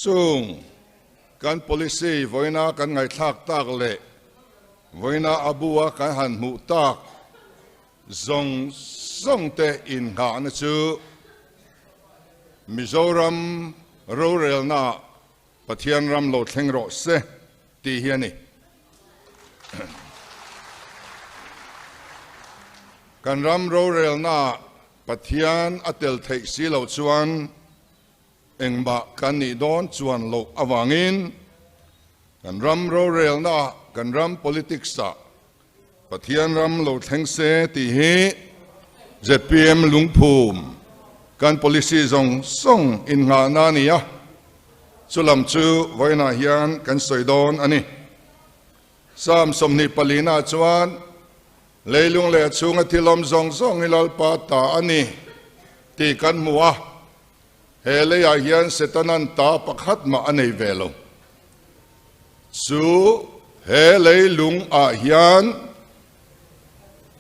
Chung kan policy vawiina kan ngaihthlak tak leh vawiina a bu-a kan han hmuh tak zawng zawng te inghahna chu Mizoram rorelnaah Pathian ram lo thleng rawh se tih hi a ni. Kan ram rorelnaah Pathian a tel theih si loh chuan engmah kan nih dawn chuan loh avangin kan ram rorelnaah, kan ram politics-ah Pathian ram lo thleng se tih hi zpm lungphum kan policy zawng zawng innghahna a ni a, chulam chu vawiinah hian kan sawi dawn a ni. Psalm 24 ah chuan, Leilung leh a chhunga thil awm zawng zawng hi Lalpa ta a ni tih kan hmu a, he leiah hian Setanan ta pakhat mah a nei ve lo. Chu he leilung ah hian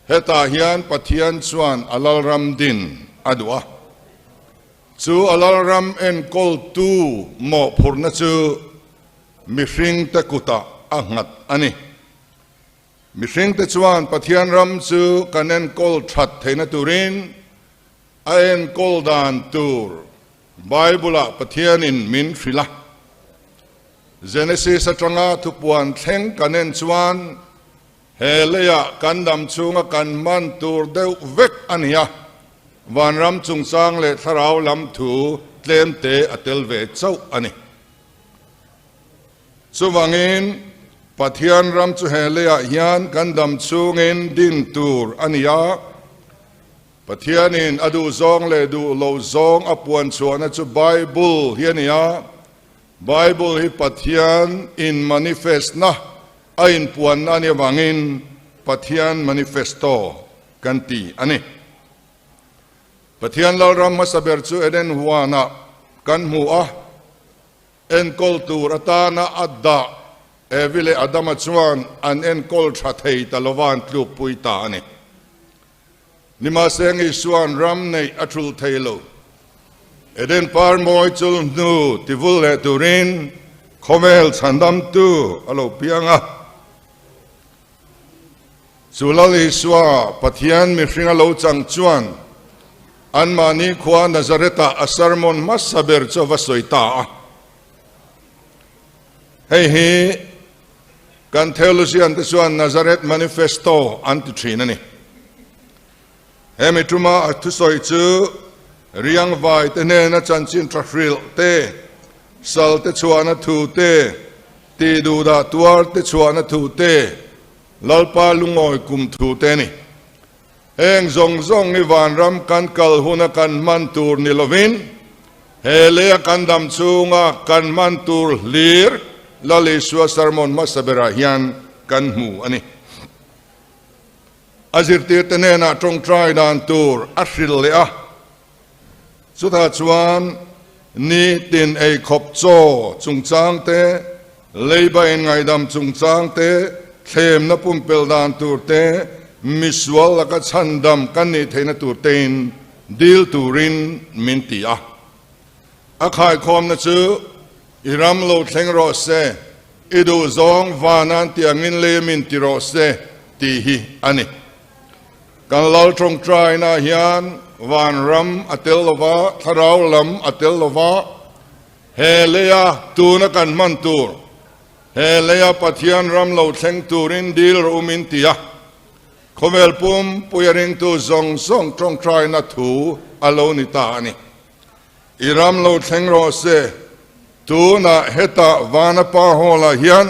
hetah hian Pathian chuan a lalram din a duh a, chu a lalram enkawltu mawhphurhna chu mihringte kutah a nghat a ni. Mihringte chuan Pathian ram chu kan enkawl that theihna turin a enkawl dan tur Bible-ah Pathianin min hrilh a. Genesis atanga thupuan thleng kan en chuan he leiah kan dam chhunga kan hman tur deuh vek a ni a, vanram chungchang leh thlarau lam thu tlemte a tel ve chauh a ni. Chuvangin Pathian ram chu he leiah hian kan dam chhungin din tur a ni a, Pathianin a duh zawng leh duh lo zawng a puan chhuahna chu Bible hi a ni a, Bible hi Pathian in manifest na, a inpuanna a nih avangin Pathian manifesto kan ti a ni. Pathian Lalram hmasa ber chu Eden huanah kan hmu a, enkawl tur atana a dah Evi leh Adama chuan an enkawl tha thei ta lova an tlukpui ta a ni. Nimahseng Isua'n ram neih a thulh thei lo. Eden par mawi chul hnu tivul leh turin khawvel chhandamtu a lo piang a. Chu Lal Isua, Pathian mihring a lo chang chuan anmahni khua Nazareth-ah a sermon hmasa ber chu a va sawi ta a. Hei hi Kan theologian te chuan Nazareth Manifesto an ti thin a ni. Hemi tuma a thusawi chu riangvai te hnena chanchin tha hrilh te, sal te chhuahna thu te, tih duhdah tuar te chhuahna thu te, Lalpa lungawi kum thu te a ni. Heng zawng zawng hi vanram kan kal huna kan hman tur ni lovin, he leia kan dam chhunga kan hman tur hlir Lal Isua sermon hmasa berah hian kan hmu a ni. A zirtirte hnenah tawngtai dan tur a hrilh leh a, chutah chuan ni tin ei khawp chaw chungchang te, leiba inngaidam chungchang te, thlemna pumpelh dan tur te, misual laka chhandam kan nih theihna tur tein dil turin min ti a. A khaikhawmna chu i ram lo thleng rawh se, i duhzawng vanan tiangin lei min ti rawh se tih hi a ni. Kan lal tawngtaina hian vanram a tel lova, thlarau lam a tel lova, he leia tuna kan hman tur, he leia Pathian ram lo thleng turin dil rawh u min ti a, khawvel pumpuia ringtu zawng zawng tawngtaina thu a lo ni ta a ni. I ram lo thleng rawh se, tunah hetah Vanapa Hall-ah hian,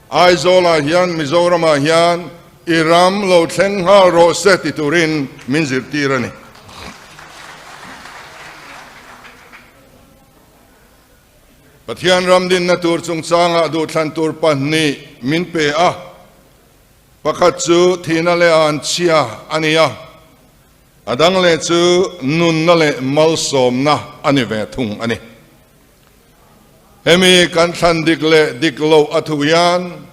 Aizawl-ah hian, Mizoram-ah hian i ram lo thleng nghal rawh se ti turin min zirtir a ni. Pathian ram dinna tur chungchangah duhthlan tur pahnih min pe a, pakhat chu thihna leh anchhia a ni a, A dang leh chu nunna leh malsawmna a ni ve thung a ni. Hemi kan thlan dik leh dik loh a thu hian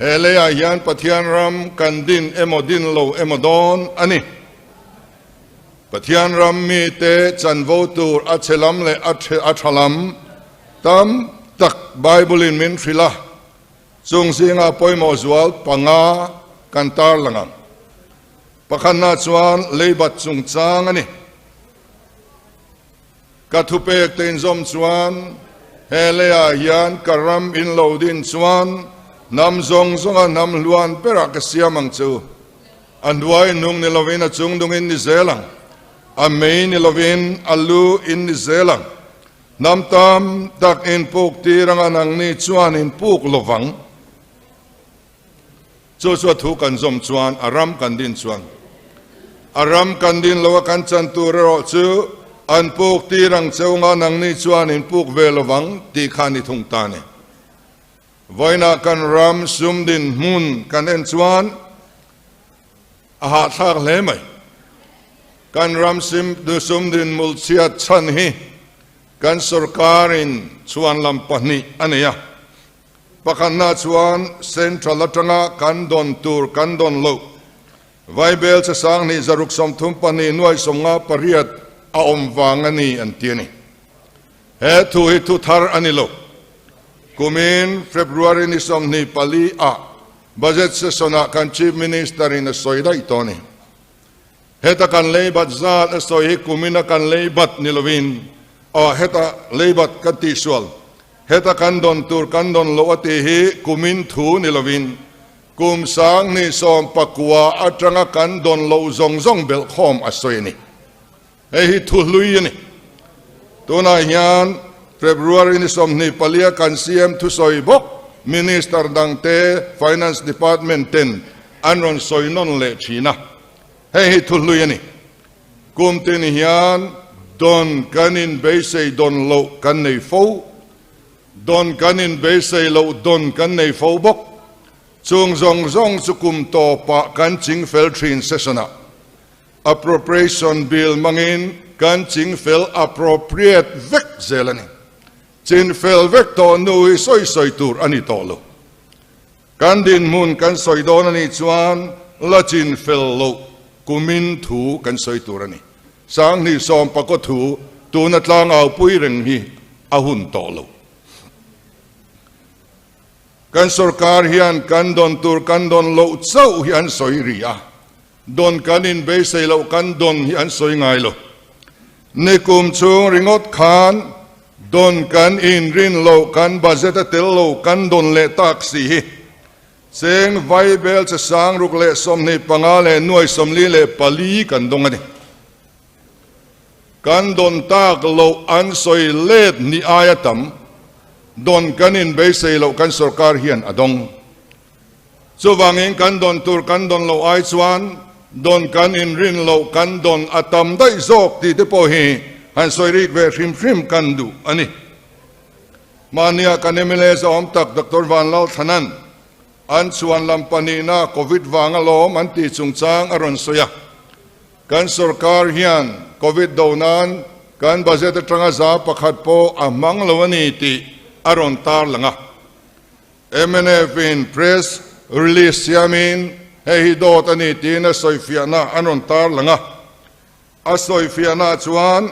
he leiah hian Pathian ram kan din emaw din lo emaw dawn a ni. Pathian ram mite chanvo tur a chhe lam leh a tha lam. Tam tak Bible-in min hrilh a, chung zinga pawimawh zual panga kan tarlang ang. Pakhatna chuan leibat chungchang a ni. Ka thupek te inzawm chuan he leiah hian ka ram in lo din chuan hnam zawng zawnga hnam hluan berah ka siam ang che u. A hnuai nung ni lovin a chung nung in ni zel ang, a mei ni lovin a lu in ni zel ang. Hnam tam tak in puk tir anga nangni chuan in puk lovang. Chu chu a thu kan zawm chuan a ram kan din chuan a ram kan din lo a kan chan tur erawh chu an puk tir ang cheu nga nangni chuan in puk ve lovang tih kha ni thung ta ni. Vawiinah kan ram sum din hmun kan en chuan a hahthlak hle mai. Kan ram sum din mulchhiat chhan hi kan sorkarin chhuan lam pahnih a nei a. Pakhatna chuan Central atanga kan dawn tur kan dawn loh Vaibel che sanghnih zaruk 32 nuai 58 a awm vang a ni an ti a ni. He thu hi thu thar a ni lo. Kumin February ni 24 ah Budget Session ah kan Chief Minister in a sawi daih tawh a ni. Heta kan leibat zat a sawi hi kumina kan leibat ni lovin, aw heta leibat kan tihsual, heta kan dawn tur kan dawn loh a tih hi kumin thu ni lovin, kum 2019 atanga kan dawn loh zawng zawng belhkhawm a sawi a ni. Hei hi thu hlui a ni. Tunah hian February ni 24 a kan CM thusawi bawk Minister dangte Finance Department ten an rawn sawi nawn leh thin a. Hei hi thu hlui a ni. Kum tin hian dawn kan inbeisei dawn loh kan nei fo. Dawn kan inbeisei loh dawn kan nei fo bawk. Chung zawng zawng chu kum tawpah kan chingfel thin session-ah. Appropriation Bill hmangin kan chingfel appropriate vek zel a ni. Chinfel vek tawh nu hi sawi sawi tur a ni tawh lo. Kan dinhmun kan sawi dawn a nih chuan la chinfel loh kumin thu kan sawi tur a ni. 2019 thu tuna tlangaupui reng hi a hun tawh lo. Kan sorkar hian kan dawn tur kan dawn loh chauh hi an sawi ri a. Dawn kan inbeisei loh kan dawn hi an sawi ngai lo. Nikum chhung ringawt khan dawn kan inrin loh kan budget a tel lo kan dawn leh tak si hi cheng vaibel che 625 leh nuai 44 kan dawng a ni. Kan dawn tak loh an sawi let ni aia tam dawn kan inbeisei loh kan sorkar hian a dawng. Chuvangin kan dawn tur kan dawn loh ai chuan dawn kan inrin loh kan dawn a tam daih zawk tih te pawh hi han sawi rik ve hrim hrim kan duh a ni. Mahnia kan mla zahawm tak Doctor Vanlalthlanan an chhuan lam pahnihna Covid vang alawm an tih chungchang a rawn sawi a. Kan sorkar hian Covid do nan kan budget atanga 1% pawh a hmang lo a ni tih a rawn tarlang a. Mnf in press release siamin hei hi dawt a ni tiin a sawifiahna an rawn tarlang a. A sawifiahna chuan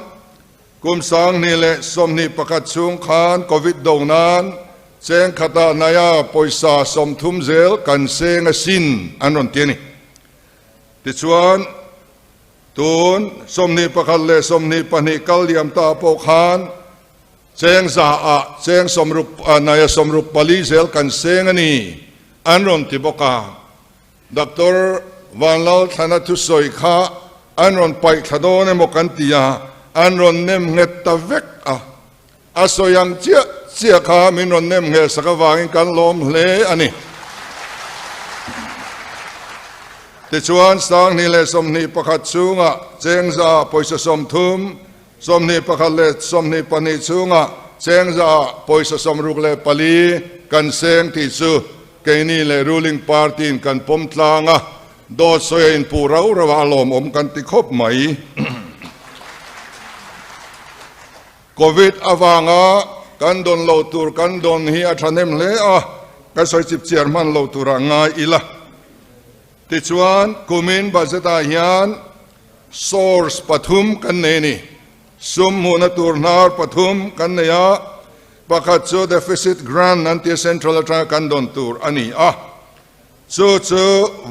kum 2021 chhung khan Covid do nan cheng khatah naia pawisa 30 zel kan seng asin an rawn ti a ni. Tichuan tun 21 leh 22 kal liam ta pawh khan Cheng za ah cheng 60 naia 64 zel kan seng a ni, an rawn ti bawk a. Doctor Vanlalthlana thusawi kha an rawn paih thla dawn emaw kan ti a, an rawn nem nghet ta vek a. A sawi ang chiah chiah kha min rawn nem ngheh sak avangin kan lawm hle a ni. Tichuan 2021 chhungah cheng za ah pawisa 30, 21 leh 22 chhungah cheng za pawisa 64 kan seng tih chu keini leh ruling party in kan pawm tlang a, dawt sawi a inpuh rau rau a, a lawmawm kan ti khawp mai. Covid avanga kan dawn lo tur kan dawn hi a thahnem hle a, kan sawi chip chiar hman lo turah ngai ila. Tichuan kumin budget ah hian Source pathum kan nei a ni. Sum hmuhna tur hnar pathum kan nei a. Pakhat chu deficit grant an tia central atanga kan dawn tur a ni a. Chu chu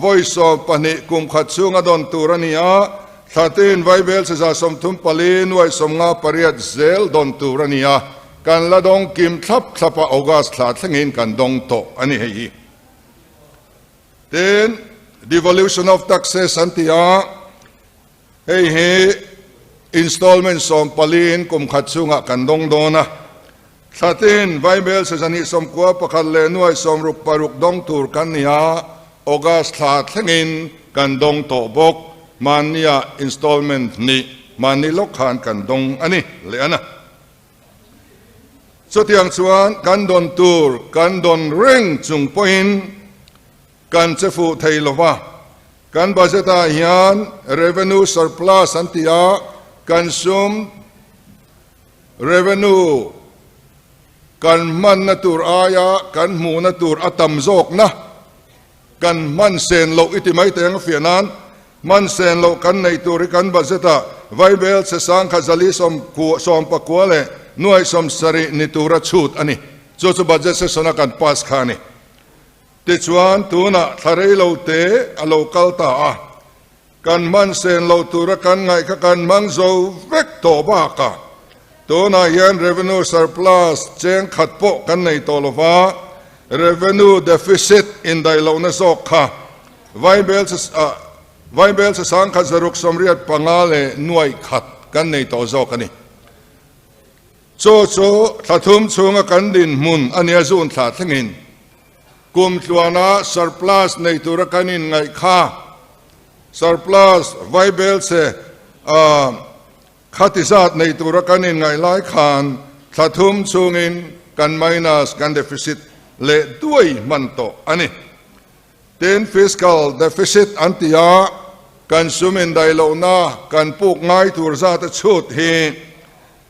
vawi 12 kum khat chhunga dawn tur a ni a, thlatin vaibel 34 nuai 58 zel dawn tur a ni a, kan la dawng kim thlap thlap a, August thla thlengin kan dawng tawh a ni hei hi. Tin, devolution of taxes an ti a, hei hi installment 14 in kum khat chhungah kan dawng dawn a, thlatin vaibel 291 leh nuai 66 dawng tur kan ni a, August thla thlengin kan dawng tawh bawk, mahnia installment hnih mahni lawk khan kan dawng a ni leh a na. Chutiang chuan kan dawn tur kan dawn reng chung pawhin kan che fuh thei lo va, kan budget ah hian revenue surplus an ti a, kan sum revenue kan hmanna tur aia kan hmuhna tur a tam zawkna kan hman sen loh i ti mai teng a fiah nan hman sen loh kan neih tur hi kan budget ah vaibel che sang kha zali sawm kua sawm pakua leh nuai 70 ni tura chhut a ni. Chu chu budget session a kan pass kha a ni. Tichuan tunah thla rei lo te a lo kal ta a, kan hman sen loh tura kan ngaih kha kan hmang zo vek tawh bakah tunah hian revenue surplus cheng khat pawh kan nei tawh lo va, revenue deficit indaih lohna zawk kha vaibel vaibel che sang khat 685 leh nuai khat kan nei tawh zawk a ni. Chu chu thla thum chhunga kan dinhmun a nia zun thla thlengin kum tluana surplus nei tura kan inngaih kha surplus vaibel che khati zat nei tura kan inngaih lai khan thla thum chhungin kan minus kan deficit leh duai hman tawh a ni. Tin, fiscal deficit an ti a, kan sum indaih lohna kan puk ngai tur zat a chhut hi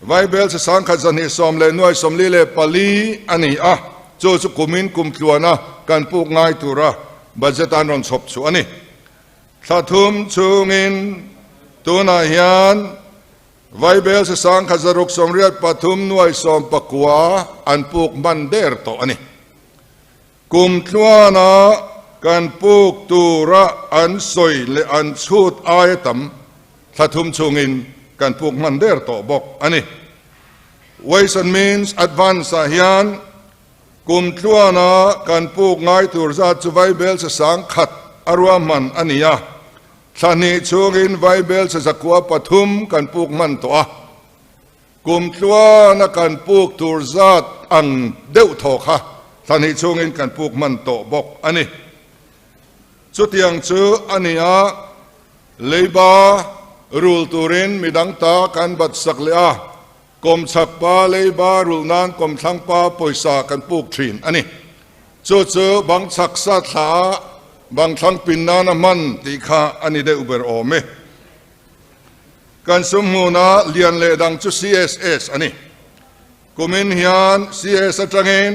vaibel che sangkhat zahnih sawm leh nuai 44 a ni a, chu chu kumin kum tluana kan puk ngai tura budget an rawn chhawp chu a ni. Thla thum chhungin tunah hian vaibel che sangkhat 683 nuai 19 an puk hman der tawh a ni. Kum tluana kan puk tura an sawi leh an chhut aia tam thla thum chhungin kan puk hman der tawh bawk a ni. Ways and Means Advance ah hian kum tluana kan puk ngai tur zat chu vaibel che sang khat a ruahman a ni a, thla hnih chhungin vaibel che 903 kan puk hman tawh a. Kum tluana kan puk tur zat ang deuh thaw kha thla hnih chhungin kan puk hman tawh bawk a ni. Chutiang chu a ni a, leiba rul turin midang ta kan bat sak leh a, kawmchhak pa leiba rulh nan kawmthlang pa pawisa kan puk thin a ni. Chu chu bang chhak sa thla a bang thlang pin nana hman tih kha a ni deuh ber awm e. Kan sum hmuna lian leh dang chu CSS a ni. Kumin hian CS atangin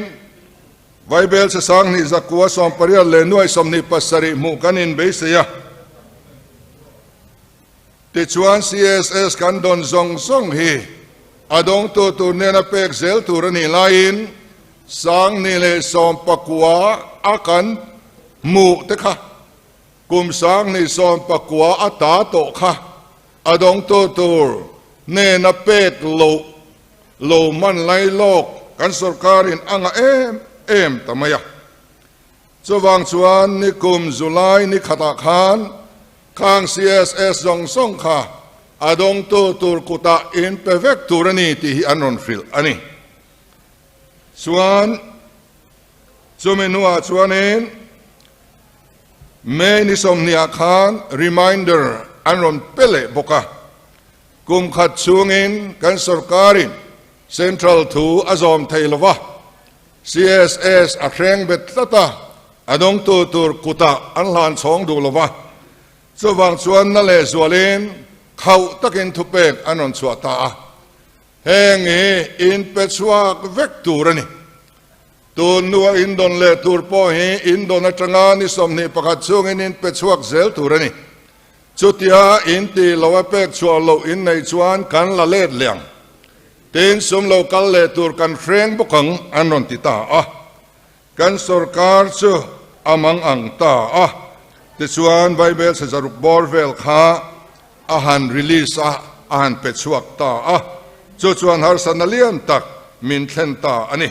vaibel che sang hnih zakua 18 leh nuai 27 hmuh kan inbeisei a. Tichuan CSS kan dawn zawng zawng hi a dawngtu tur nena pek zel tur a nih laiin sang hnih leh 19 a kan hmuh te kha kum sang hnih 19 a ta tawh kha a dawngtu tur nena pek lo lo man lai lawk kan sorkarin a ngah em em ta mai a. Chuvang chuan ni kum July ni khatah khan khang CSS zawng zawng kha a dawngtu tur kutah in pe vek tur a ni tih hi an rawn hrilh a ni. Chuan chumi hnuah chuanin May ni 20ah khan reminder an rawn pe leh bawk a, kum khat chhungin kan sorkarin central thu a zawm thei lo va, CSS a hreng bet tlat a, a dawngtu tur kutah an hlan chhawng duh lo va, chuvang chuan na leh zualin khauh takin thupek an rawn chhuah ta a, heng hi in pe chhuak vek tur a ni. Tun hnua in dawn leh tur pawh hi in dawn atanga ni 21 chhungin in pe chhuak zel tur a ni. Chutia in tih loh a pek chhuah loh in neih chuan kan la let leh ang. Tin, sum lo kal leh tur kan hreng bawk ang an rawn ti ta a. Kan sorkar chu a mang ang ta a. Tichuan Vaibel chhe zaruk bawr vel kha a han release a, a han pe chhuak ta a. Chu chuan harsatna lian tak min thlen ta a ni.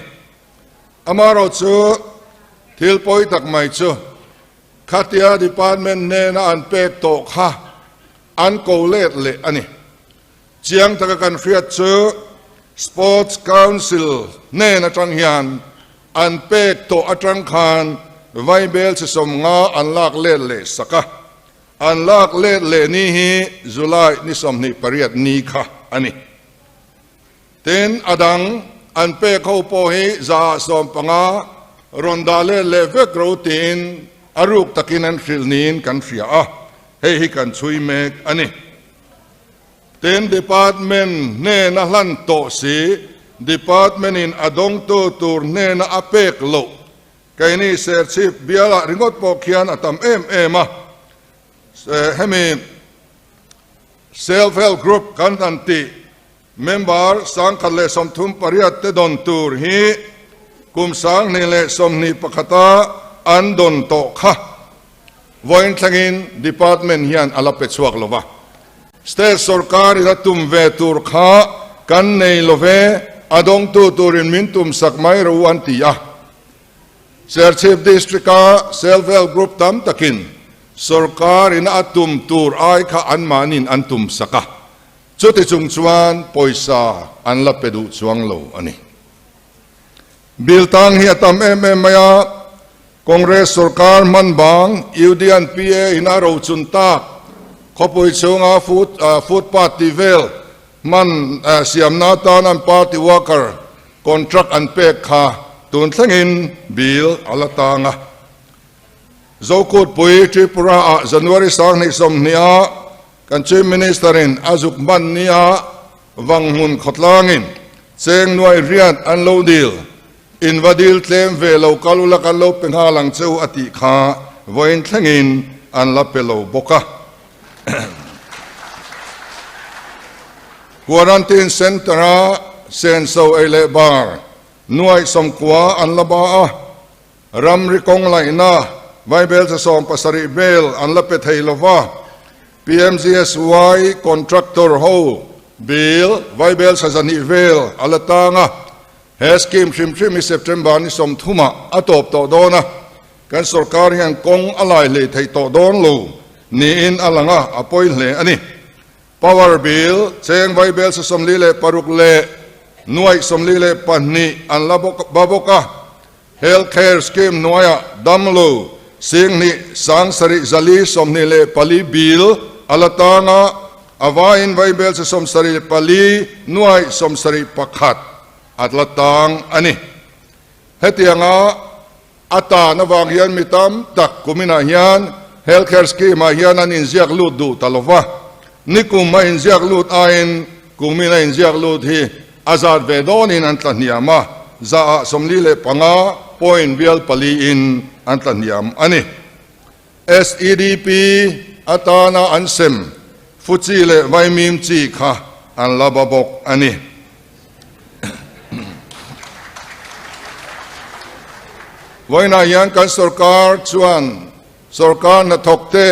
Amaherawh chu thil pawi tak mai chu khatia department hnena an pek tawh kha an ko let leh a ni. Chiang taka kan hriat chu Sports Council hnen atang hian an pek tawh atang khan Vaibel chi 50 an lak let leh sak a, an lak let leh ni hi July ni 28 ni kha a ni. Tin, a dang an pek ho pawh hi 115 rawn dah let leh vek ro tiin a ruk takin an hrilh niin kan hria a, hei hi kan chhui mek a ni. Tin, Department hnena hlan tawh si, Department-in a dawngtu tur hnena a pek loh, keini Serchhip bialah ringawt pawh khian a tam em em a. Hemi Self Help Group kan han tih member 1038 te dawn tur hi kum 2021-a an dawn tawh kha vawiin thlengin Department hian a la pe chhuak lo va. State sorkarin a tum ve tur kha kan nei lo ve, a dawngtu turin min tumsak mai ro an ti a. Serchhip District-a Self Help Group tam takin sorkarin a tum tur ai kha anmahniin an tumsak a, chuti chung chuan pawisa an la pe duh chuang lo a ni. Bill tang hi a tam em em mai a, Congress sorkar hman bang UDN PA in a rochun tak khawpui chhunga footpath tih vel hman siamna atan an party worker Contract an pek kha tun thlengin bill a la tang a. Zokutpui Tripura-ah January 2020-a kan Chief Minister-in a zuk hman nia Vanghmun khawtlangin cheng nuai riat an lo dil, in va dil tlem ve lo kal ula kan lo pe nghal ang che u a tih kha vawiin thlengin an la pe lo bawk a. Quarantine Centre-a senso ei leh bar nuaih 90 an la ba a, ramri kawng laihna vaibelcha 70 vel an la pe thei lo va, PMGSY contractor ho bill vaibelcha 200 vel a la tang a, he scheme hrim hrim hi September ni 30-ah a tawp tawh dawn a, kan sorkar hian kawng a lai hlei thei tawh dawn lo niin a lang a, a pawi hle a ni. Power bill cheng vaibel sa 46 leh nuaih 42 an la ba bawk a. Health Care Scheme hnuaiah damlo 7 7,424 bill a la tang a, a vaiin vaibel sa 74 nuaih 71 a la tang a ni. Hetianga A tan avang hian mi tam tak kuminah hian Health Care Scheme-ah hian an inziak lut duh ta lo va, nikum a inziak lut aiin kumin a inziak lut hi a zat ve dawnin an tla hniam a, zaah 45 point bial paliin an tla hniam a ni. SEDP atana an sem Fuchi leh Vaimim chi kha an la ba bawk a ni. Vawiinah hian kan sorkar chuan sorkar hnathawkte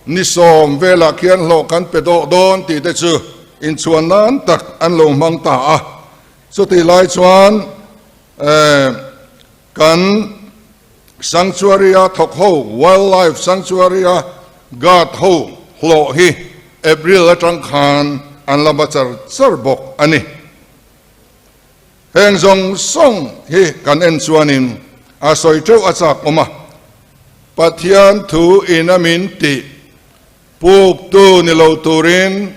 ni 10 velah khian hlawh kan pe dawh dawn tih te chu inchhuan nan tak an lo hmang ta a. Chutih lai chuan kan Sanctuary-a thawk ho, Wildlife Sanctuary-a guard ho hlawh hi April atang khan an la ba char char bawk a ni. Heng zawng zawng hi kan en chuanin a sawi teuh a chak awm a, Pathian thu in a min tih puktu ni lo turin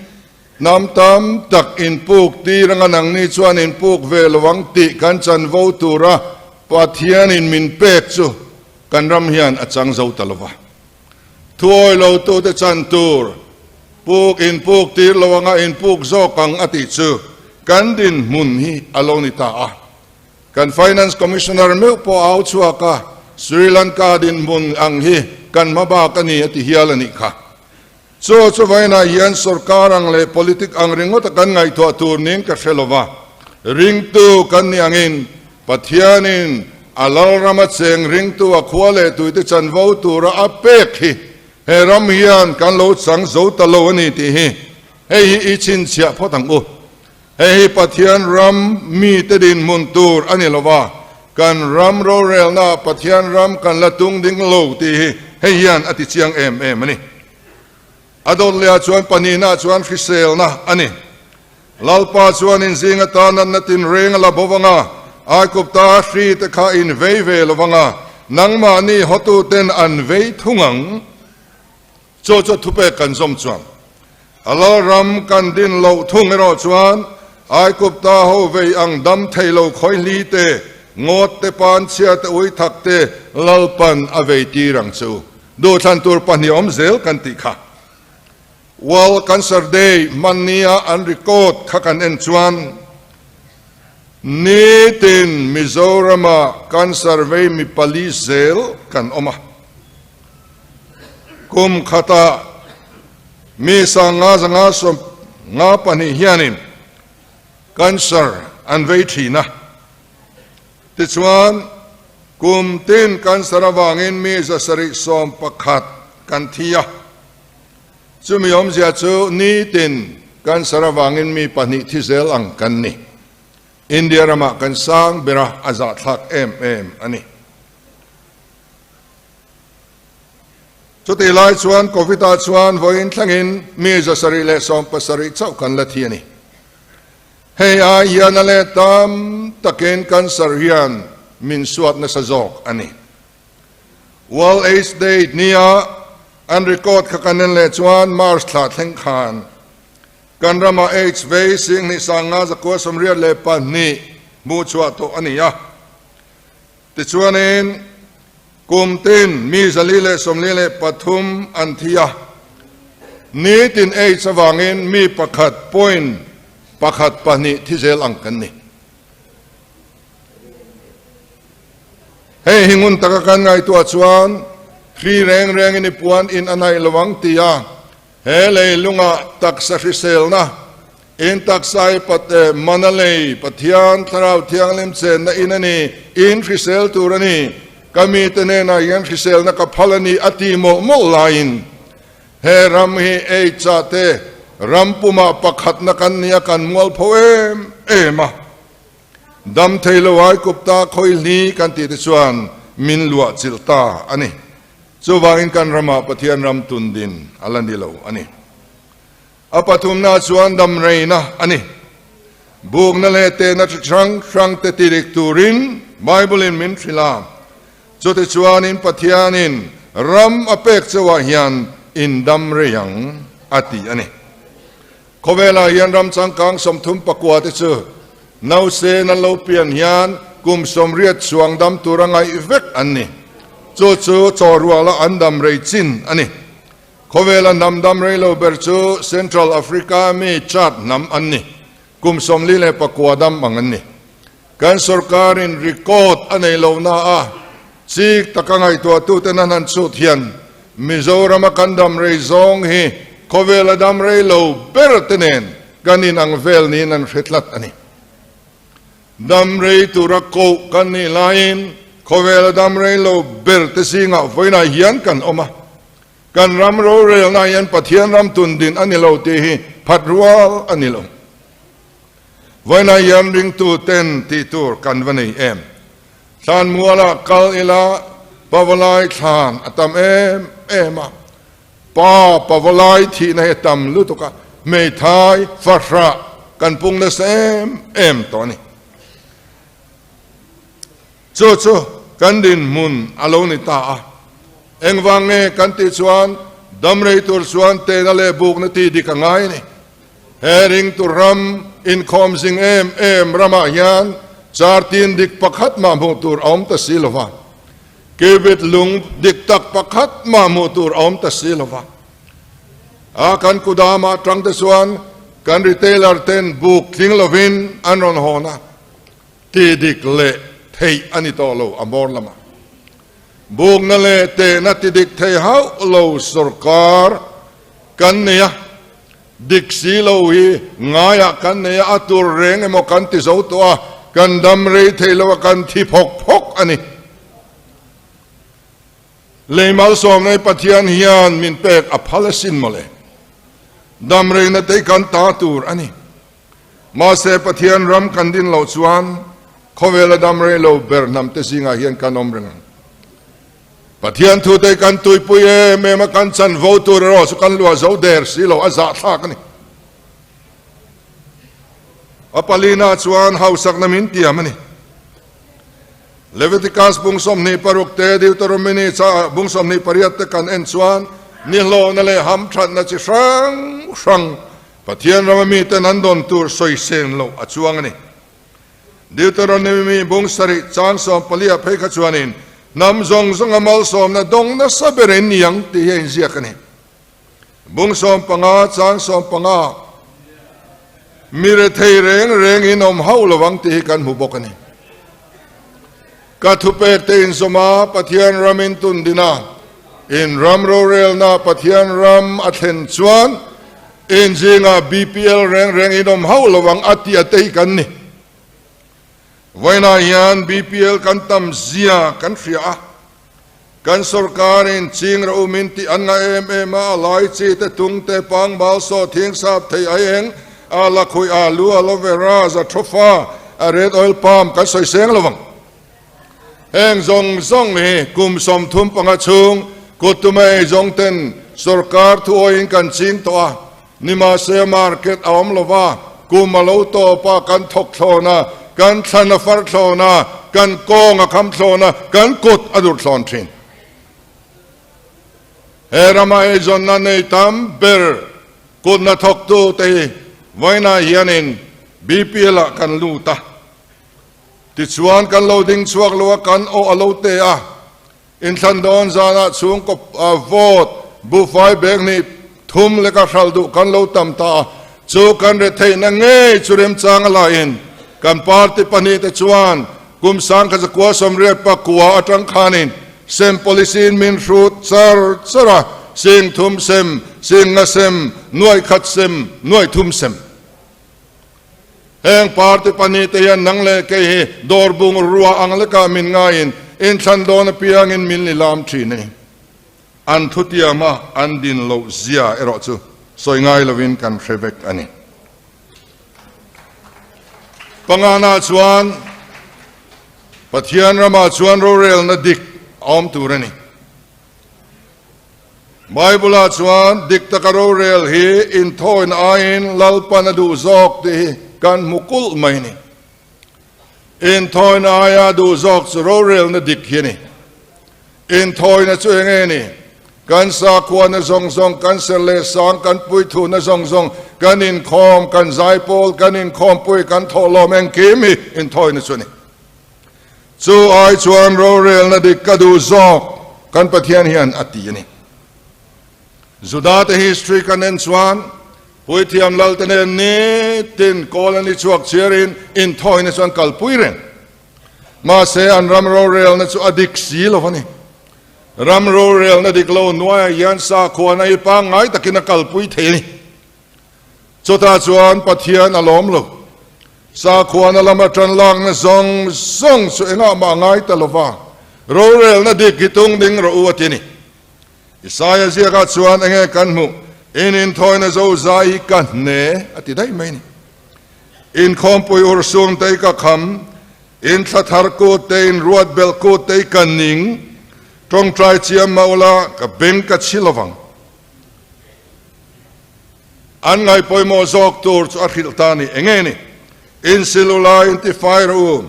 hnam tam tak inpuk tir anga nangni chuan inpuk ve lo ang tih kan chanvo tura Pathianin min pek chu kan ram hian a chang zo ta lo va. Thuawi lotute chan tur puk inpuk tir lo anga inpuk zawk ang a tih chu kan dinhmun hi a lo ni ta a. Kan Finance Commissioner meuh pawh a au chhuak a, Sri Lanka dinhmun ang hi kan hma bak a ni a ti hial a nih kha. Chu chu vainah hian sorkar ang leh politic ang ringawta kan ngaihtuah tur niin ka hre lo va. Ringtu kan nih angin Pathianin a Lalrama cheng ringtu a khua leh tuite chanvo tura a pek hi he ram hian kan lo chang zo ta lo a ni tih hi hei hi i chhinchhiah phawt ang u. Hei hi Pathian ram mite dinhmun tur a ni lo va, kan ram rorelnaah Pathian ram kan la tung ding lo tih hi hei hian a ti chiang em em a ni. A dawt lehah chuan pahnihnaah chuan hriselna a ni. Lalpa chuan inzing atan natna tinreng a la bo vang a, Aigupta hri te kha in vei ve lo vang a, nangmahni hotuten an vei thung ang. Chu chu thupek kan zawm chuan a Lalram kan din loh thung erawh chuan Aigupta ho vei ang dam thei lo khawihli te, ngawt te, panchhia te, uithak te Lalpan a vei tir ang che u. Duhthlan tur pahnih awm zel kan tih kha. World Cancer Day hmannia an record kha kan en chuan nitin Mizorama cancer vei mi pali zel kan awm a. Kum khatah mi sanga zanga 52 hianin cancer an vei thin a. Tichuan, kum tin cancer avangin mi 711 kan thi a. Chumi awmzia chu nitin cancer avangin mi pahnih thi zel ang kan ni. India ramah kan sang ber a, a zahthlak em em a ni. Chutih lai chuan Covid-ah chuan vawiin thlengin mi 770 chauh kan la thi a ni. Hei ai hian a let tam takin cancer hian min suat nasa zawk a ni. World AIDS Day nia an record kha kan en leh chuan March thla thleng khan kan ramah AIDS vei 2582 hmuh chhuah tawh a ni a. Tichuanin kum tin mi 443 an thi a, nitin AIDS avangin mi pakhat point pakhat pahnih thi zel ang kan ni. Hei hi ngun taka kan ngaihtuah chuan hri reng rengin i puan in a naih lo ang ti a, he leilungah taksa hriselna, in taksa i pat e, mana lei, Pathian Thlarau Thianghlim chenna in a ni, in hrisel tur a ni, ka mite hnenah hian hriselna ka phal a ni a ti mawlh mawlh laiin he ram hi ei chah te ram pumah pakhatna kan nia kan mualpho em em a. Dam thei lo ai kupta khawi hli kan tih te chuan min luah chilh ta a ni. Chuvangin kan ramah Pathian ram tun din a la ni lo a ni. A pathumna chuan dam reina a ni. Bukna leh tehna chi hrang hrang te tidik turin Bible in min hrilh a. Chutichuanin Pathianin ram a pek chauhah hian in dam rei ang a ti a ni. Khawvelah hian ram changkang 39 te chu nause nan lo pian hian kum 80 chuang dam tura ngaih vek an ni. Chu chu chaw ruala an dam rei chin a ni. Khawvela hnam dam rei lo ber chu Central Africa mi Chad hnam an ni. Kum 49 dam ang an ni. Kan sorkarin record a nei lo na a, chik taka ngaihtuahtuten an han chhut hian Mizorama kan dam rei zawng hi khawvela dam rei lo ber te nen kan inang vel niin an hre tlat a ni. Dam rei tura koh kan nih laiin khawvela dam rei lo ber te zingah vawiinah hian kan awm a. Kan ram rorelna hian Pathian ram tundin a ni lo tih hi phat rual a ni lo. Vawiinah hian ringtu ten tih tur kan va nei em? Thlan mualah kal ila Pavalai thlan a tam em em a, pa Pavalai thihna hi a tam lutuk a, hmeithai fahrah kan pung nasa em em tawh a ni. Chu chu kan dinhmun a lo ni ta a, engvang nge kan tih chuan damrei tur chuan tehna leh bukna tih dik a ngai a ni. He ringtu ram inkhawm zing em em ramah hian chartin dik pakhat mah hmuh tur a awm ta si lo va, cubit lung dik tak pakhat mah hmuh tur a awm ta si lo va. A kan kudamah atang te chuan kan retailer ten buk tling lovin an rawn hawn a, ti dik leh theih a ni tawh lo a bawr lamah. Bukna leh tehna ti dik thei hauh lo sorkar kan nei a. Dik si lo hi ngaiah kan nei a, a tur reng emaw kan ti zo tawh a, kan dam rei thei lo a, kan thi phawk phawk a ni. Lei malsawmna hi Pathian hian min pek a phal asin mawle. Dam reina te hi kan ta tur a ni. Mahse Pathian ram kan din loh chuan khawvela dam rei lo ber hnam te zingah hian kan awm reng ang. Pathian thu te kan tuipui em em a, kan chanvo tur erawh chu kan luah zo der si lo, a zahthlak a ni. A palina chuan hausakna min tiam a ni. Leviticus bung 26 te, Deuteronomy cha bung 28 te kan en chuan nihlawhna leh hamthatna chi hrang hrang Pathian rama miten an dawn tur sawiseng loh a chuang a ni. Deuteronomy bung sarih chang 14 ah phei kha chuanin hnam zawng zawnga malsawmna dawng nasa ber in ni ang tih hi a inziak a ni. Bung 15 chang 15 mi rethei reng reng in awm hauh lo ang tih hi kan hmu bawk a ni. Ka thupek te inzawm a, Pathian ram in tun din a, in ram rorelna Pathian ram a thlen chuan in zingah BPL reng reng in awm hauh lo ang a tih a tei kan ni. Vawiinah hian BPL kan tam zia kan hria a, kan sorkar in ching ra um in tih an ngah em em a, a lai chi te tung te pang bal saw thing sap thei ai eng a lakhuih alu aloe vera jatropha a red oil palm kan sawi seng lo ang. Heng zawng zawng hi kum 35 chhung kut tuma ei zawng ten sorkar thuawiin kan ching tawh a, nimahse market a awm lo va, kum a lo tawp a, kan thawk thlawn a, kan thlan a far thlawn a, kan kawng a kham thlawn a, kan kut a dur thlawn thin. He rama eizawnna nei tam ber kutna thawktu te hi vawiinah hianin BPL ah kan lut a. Tichuan kan lo ding chhuak lo a, kan aw a lo te a. Inthlan dawn zanah chhungkaw vote buhfai bag hnih thum leka hral duh kan lo tam ta a, chu kan retheihna ngei chu remchang a laiin kan party pahnih te chuan kum 1989 atang khanin sem policy in min hrut char char a, sing thum sem, sing nga sem, nuai khat sem, nuai thum sem. Heng party pahnih te hian nang leh kei hi dawr bung rua ang lekah min ngaiin inthlan dawn apiangin min li lam thin a ni. An thutiama an din loh zia erawh chu sawi ngai lovin kan hre vek a ni. Pangana chuan Pathian ramah chuan rorelna dik a awm tur a ni. Bible-ah chuan dik taka rorel hi inthawina aiin Lalpan a duh zawk tih hi kan hmu kulh mai a ni. Inthawina aia a duh zawk chu rorelna dik hi a ni. Inthawina chu eng nge ni? Kan sakhuana zawng zawng, kan ser leh sang, kan puithuna zawng zawng, kan inkhawm, kan zaipawl, kan inkhawmpui, kan thawhlawm engkim hi inthawina chu a ni. Chu ai chuan rorelna dik ka duh zawk kan Pathian hian a ti a ni. Juda te history kan en chuan Puithiam Lalte nen nitin kawl an i chhuak chhiarin inthawina chu an kalpui reng. Mahse an ram rorelna chu a dik si lo a ni. Ram rorelna dik lo hnuaiah hian sakhuana hi pangngai takin a kalpui thei a ni. Chutah chuan Pathian a lawm lo. Sakhuana lama ṭan lakna zawng zawng chu engah mah ngai ta lo va, rorelna dik hi tung ding rawh u a ti a ni. Isaia ziakah chuan enge kan hmuh? In inthawina zo zai hi ka hne a ti daih mai a ni. Inkhawmpui ursung te hi ka kham, in thla thar kut te, in ruat belh kut te hi ka ning, ṭawngṭai chiam mah ula ka beng ka chhi lo vang. An ngaihpawimawh zawk tur chu a hrilh ta ni. Enge ni? Insil ula, intifai rawh u,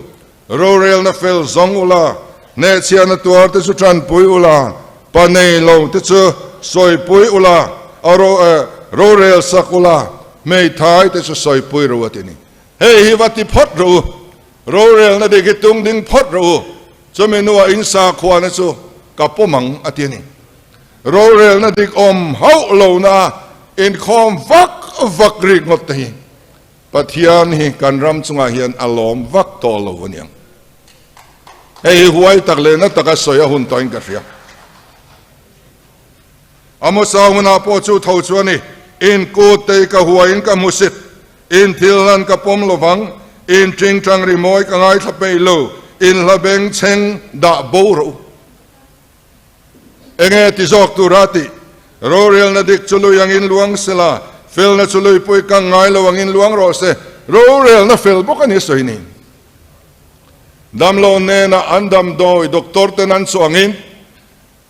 rorelna fel zawng ula, hnehchhiahna tuar te chu tanpui ula, pa nei lo te chu sawipui ula, a rorel sak ula, hmeithai te chu sawipui rawh u a ti ni. Hei hi va ti phawt rawh u, rorelna dik hi tung ding phawt rawh u, chumi hnuah in sakhuana chu ka pawm ang a ti a ni. Rorelna dik awm hauh lohna inkhawm vak vak rik ngawt te hi Pathian hi kan ram chungah hian a lawm vak tawh lo a niang. Hei hi huai tak leh na taka sawi a hun tawhin ka hria. Amosa hunah pawh chu tho chu a ni. In kut tei ka huaiin ka hmusit, in thil hlan ka pawm lovang, in ṭingṭang rimawi ka ngaithla peih lo, in hla bengchheng dah bo rawh u. Enge ti zawk tura tih? Rorelna dik chu lui angin luang sela, felna chu luipui kang ngai lo angin luang rawh se. Rorelna fel bawk a ni sawi ni. Damlo hnenah an damdawi doctor ten an chawh angin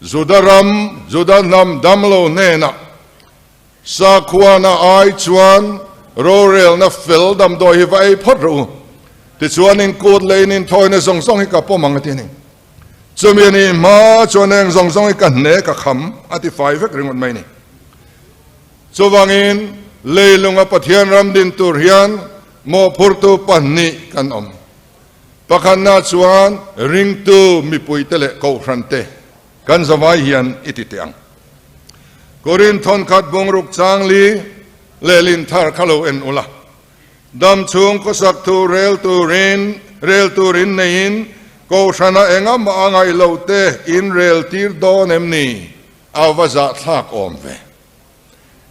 Juda ram, Juda hnam damlo hnenah Sakhuana ai chuan rorelna fel damdawi hi va ei phawt rawh u. Tichuan in kut leh in inthawina zawng zawng hi ka pawm ang a ti a ni. Chumi a nih hma chuan eng zawng zawng hi ka hne ka kham a ti fai vek ringawt mai a ni. Chuvangin leilunga Pathian ram din tur hian mawhphurtu pahnih kan awm. Pakhatna chuan ringtu mipuite leh kohhrante kan zavai hian i ti teh ang. Korin thawnkhat bungruk changli lehlin thar kha lo en ula. Dam chhung khawsak thu rel turin rel turin neiin Kohhrana engamah a ngaih loh te in rel tir dawn em ni? A va zahthlak awm ve.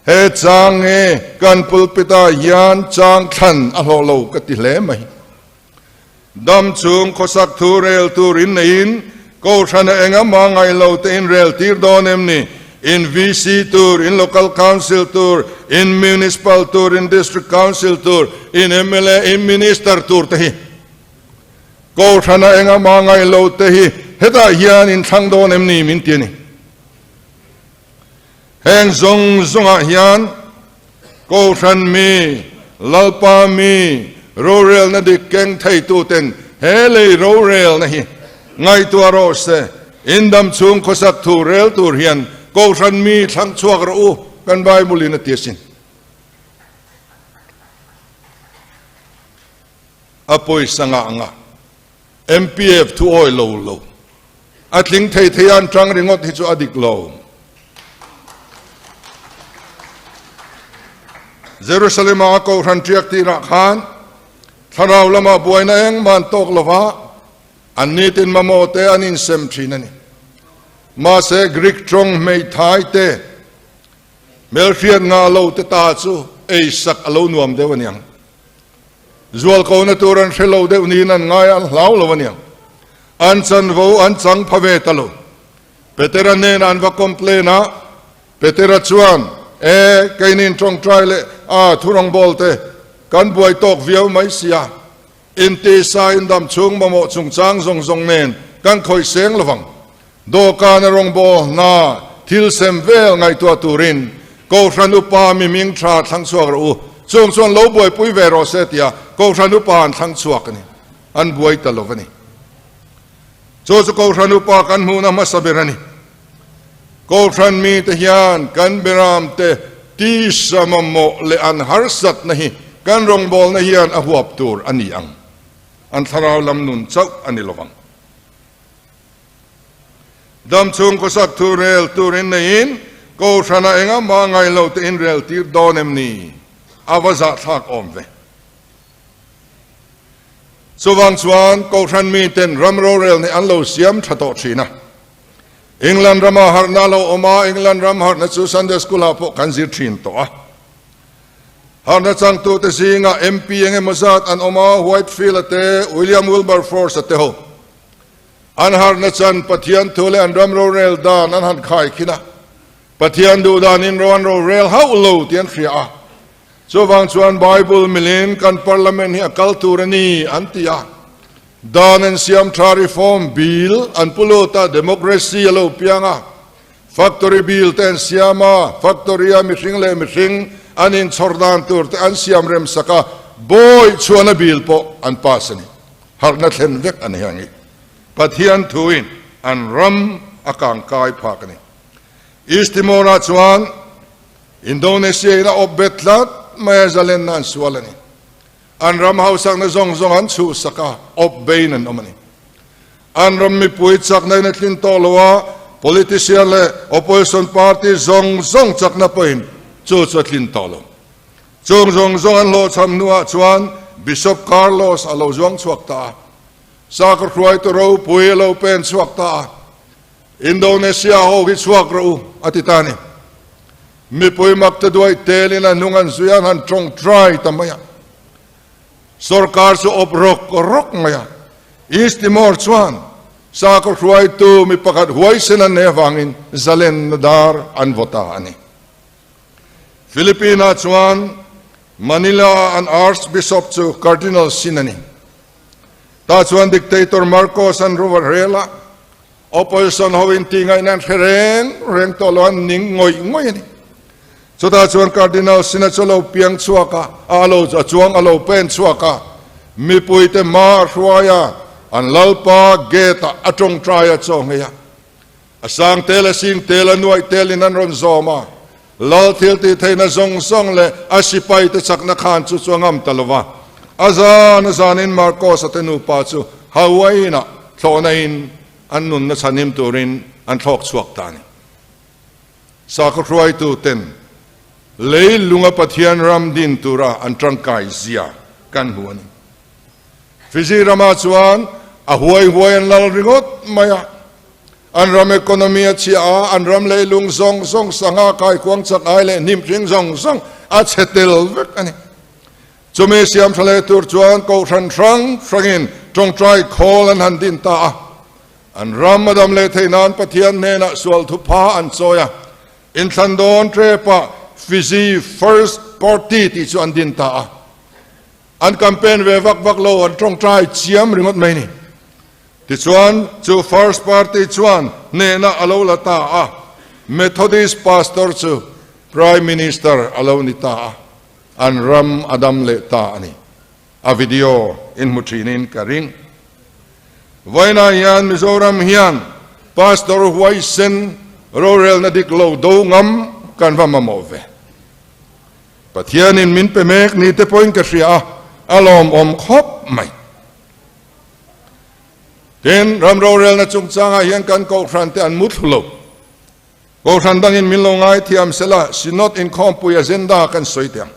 He chang nge kan pulpit-ah hian chang thlan a hlawh lo ka ti hle mai. Dam chhung khawsak thu rel turin neiin Kohhrana engamah ngaih lo te in rel tir dawn em ni? In VC tur, in Local Council tur, in Municipal tur, in District Council tur, in mla, in Minister tur te hi Kohhrana engamah ngaih lo te hi hetah hian in thlang dawn em ni min ti a ni. Heng zawng zawngah hian Kohhran mi, Lalpa mi, rorelna dik keng theituten he lei rorelna hi ngaihtuah rawh se. In dam chhung khawsak thu rel tur hian Kohhran mi thlang chhuak rawh u, kan Bible-in a ti asin. A pawisa ngah ngah MPF thu awi lo lo. A tling thei thei a an tang ringawt hi chu a dik lo. Jerusalem a Kohhran ṭiak tirah khan thlarau lamah buaina engmah an tawk lova, an nitin mamawh te an insem ṭhin a ni. Mahse Greek ṭawng hmeithai te, hmelhriat ngah lo te ta chu eisak a lo nuam deuh a niang. Zualkona tur an hre lo deuh niin an ngai a, an hlau lo a niang. An chanvo an chang pha ve ta lo. Petera hnenah an va complain a, Petera chuan, E, keinin tawngtai leh a thurawngbawl te kan buai tawk viau mai sia, intisa indam chhung mamawh chungchang zawng zawng nen kan khawih seng lovang. Dawhkana rawngbâwl hna thil sem vel ngaihtuah turin Kohhran Upa mi ming tha thlang chhuak rawh u, chung chuan lo buaipui ve rawh se tia Kohhran Upa an thlang chhuak a ni. An buai ta lo a ni. Chu chu Kohhran Upa kan hmuhna hmasa ber a ni. Kohhran mite hian kan beramte tisa mamawh leh an harsatna hi kan rawngbâwlna hian a huap tur a ni ang. An thlarau lam nun chauh a ni lovang. Dam chhung khawsak thu rel turin neiin Kohhrana engah mah ngai lo te in rel tir dawn em ni? A va zahthlak awm ve. Chuvang chuan Kohhran miten ram rorel nih an lo siam tha tawh thin a. England rama harhna a lo awm a, England ram harhna chu Sunday School ah pawh kan zir thin tawh a. Harhna changtute zingah MP engemaw zat an awm a, Whitefield-a te, William Wilberforce-a te ho. An harhna chan Pathian thu leh an ram rorel dan an han khai khin a, Pathian duh danin ro an rorel hauh lo tih an hria a. Chuvang chuan Bible milin kan Parliament hi a kal tur a ni an ti a. Dan an siam tha Reform Bill an pu lut a, Democracy a lo piang a. Factory Bill te an siam a, Factory a mihring leh mihring an inchhawr dan tur te an siam rem sak a, bawi chhuahna bill pawh an pass a ni. Harhna thlen vek a ni ang i Pathian thuin an ram a kangkai phak a ni. East Timor-ah chuan Indonesia in a awp bet tlat mai a, zalenna an sual a ni. An ram hausakna zawng zawng an chhuhsak a, awp bein an awm a ni. An ram mipui chakna in a tlin tawh lo a, politician leh opposition party zawng zawng chakna pawhin chu chu a tlin tawh lo. Chung zawng zawng an hlawhchham hnuah chuan Bishop Carlos a lo zuang chhuak ta a, sakhaw hruaitu ropui a lo pen chhuak ta a, Indonesia ho hi chhuak rawh u, a ti ta a ni. Mipui mak te duai telin a hnung an zui a, an han tawngtai ta mai a. Sorkar chu awp rawk rawk mai a. East Timor chuan sakhaw hruaitu mi pakhat huaisen an nei avangin zalenna dar an vaw ta a ni. Philippine-ah chuan Manila-a an Archbishop chu Cardinal Sin a ni. Tah chuan Dictator Marcos an ro a rel a, Opposition ho in tih ngaihna an hre reng reng tawh lo, an ning ngawih ngawih a ni. Chutah chuan Cardinal Sina chu a lo piang chhuak a, a lo a chuang a lo pen chhuak a, mipuite hma a hruai a, an Lalpa gate ah a tawngtai a chaw nghei a. A sang tel, a sing tel, a nuaih tel in an rawn zawm a, Lal thil tih theihna zawng zawng leh a sipai te chakna khan chu chu a ngam ta lo va. A zan a zanin Marcos-a te nupa chu Hawaii-ah thlawhna in an nunna chhanhim turin an thlawk chhuak ta a ni. Sakhaw hruaitu ten lei lunga Pathian ram din tura an tangkai zia kan hmu a ni. Fiji ramah chuan a huai huai an lal ringawt mai a. An ram economy a chhia a, an ram leilung zawng zawng sangha kaikuang chak ai leh hnim hring zawng zawng a chhe tel vek a ni. Chumi siam tha leh tur chuan kohhran hrang hrangin tawngtai khawl an han din ta a. An ram a dam leh theih nan Pathian hnenah sual thupha an chawi a. Inthlan dawn trepah Fiji First Party tih chu an din ta a. An campaign ve vak vak lo, an tawngtai chiam ringawt mai ni. Tichuan, chu First Party chuan hnehna a lo la ta a, Methodist Pastor chu Prime Minister a lo ni ta a, an ram a dam leh ta a ni. A video in hmu thinin ka ring. Vawiinah hian Mizoram hian Pastor huaisen rorelna dik lo do ngam kan va mamawh ve. Pathianin min pe mek ni te pawhin ka hria a, a lawmawm khawp mai. Tin, ram rorelna chungchangah hian kan kohhran te an mu thlu lo. Kohhran dangin min lo ngaithiam sela Synod inkhawmpui agenda kan sawi teh ang.